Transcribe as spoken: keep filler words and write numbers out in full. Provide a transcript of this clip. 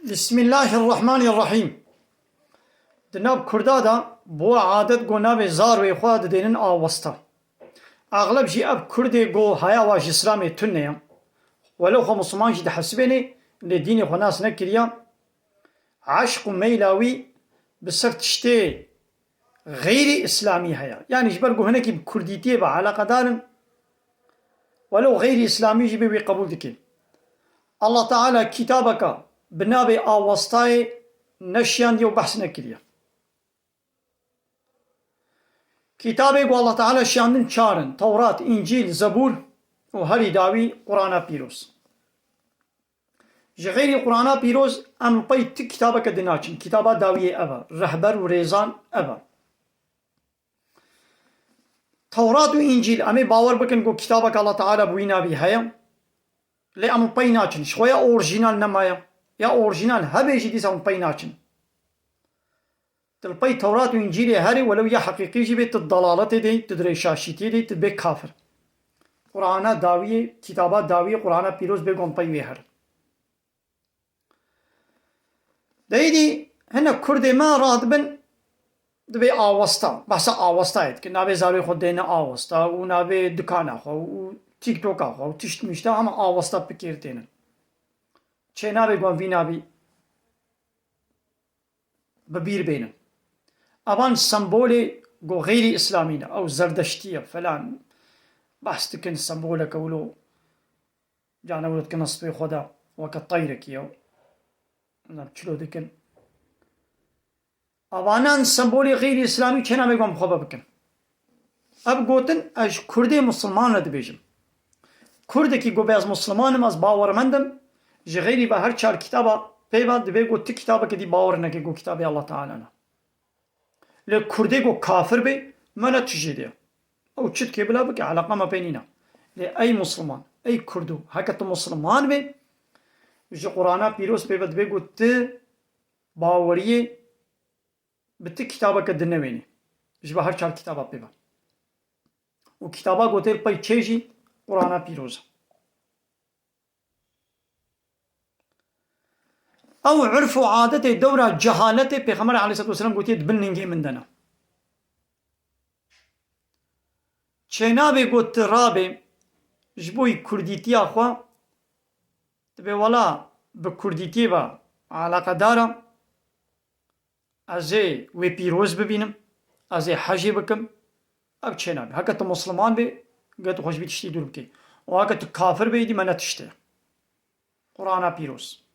Bismillahirrahmanirrahîm. Di nav Kurda de bi we adet ku navê zarwê xwe didênin Awesta. Exleb jî ev Kurdê ku haya wa ji Îslamê tune ye. Welew xwe Misliman jî dihesibênê, lê dînê xwe nas nekiriye. Eşq û meyla wî bi ser tiştê xeyrî îslamî heye. Yanî ji ber ku hinekî bi kurdîtiyê ve eleqedar in, welew xeyrî îslamî jî bê wî qebûl dike. Allah Teala kitabeke bi navê Awestayê neşiyandiye û behs nekiriye. Kitabê ku Allah Teala şiyandin çar in: Tewrat, Încîl, Zebûr û herî dawî Qur'ana Pîroz. Ji xeyrî Qur'ana Pîroz em li pey ti kitabeke din naçin. Kitaba dawiyê ev e. Rehber û rêzan ev e. Tewrat û Încîl, em ê bawer bikin ku kitabeke Allah Teala bi wî navî heye. Lê em li pey naçin. Ji xwe ya orjînal nemaye. Ya orjînal hebe jî dîsa em li pey naçin. Tu li pey Tewrat û Încîlê herî, welew ya heqîqî jî bê, tu dalaletê de, tu dirêşaşîtiyê de, tu bê kafir. Qur'ana dawiyê, kitaba dawiyê, Qur'ana pîroz bê gom pey wê her. Deyî dî hinek Kurdê me radibin, dibê Awesta. Behsa Awestayê dikin. Navê zarê xwe dêne Awesta û navê dikana xwe û TikToka xwe û tişt mişta hema Awesta pikêr tênin. Çê nabê gon vî navî bi bîr bênin. Evan sembolê ku xeyrî îslamî ne, ew zerdeştî ye, felan. Behs dikin semboleke wilo, canewro dikin nespê xwe de, weke teyrekî ye. Çilo dikin. Avanan sembolê xeyrî îslamî çênabê gon bi xwe ve bikin. Ev gotin, ez ji Kurdê Musulman re dibêjim. Kurdekî ku bê ez Musulman im, ez bawermend im, ji xeyrî ve her çar kitaba pê ve dibê ku ti kitabeke dî bawer neke ku kitabê Allah Teala ne. Lê Kurdê ku kafir bê, me ne tijê de ye. Ew çi dikê bila bike, eleqa me pê nîne. Lê ey Musulman, ey Kurdo, heke tu Musulman bê, ji Qur'ana pîroz pê ve dibê ku ti baweriyê bi ti kitabeke din newênî. Ji be her çar kitaba pê ve. Û kitaba gotê li pey çê jî Qur'ana pîroz e. Ew urf û adetê dewra cehaletê Pêxember aleyhisselatu vesselam gotiye di bin ningê min de ne. Çênabê got tu rabê ji bo kurdîtiya xwe, dibê wela bi kurdîtiyê ve eleqedar e. Ez ê wê pîroz bibînim, ez ê hecê bikim, ev çênabe. Heke tu Musliman bê, ge tu xwe ji vî tiştî dûr bikî. Û heke tu kafir bê, îdî me ne tiştê. Qur'ana pîroz.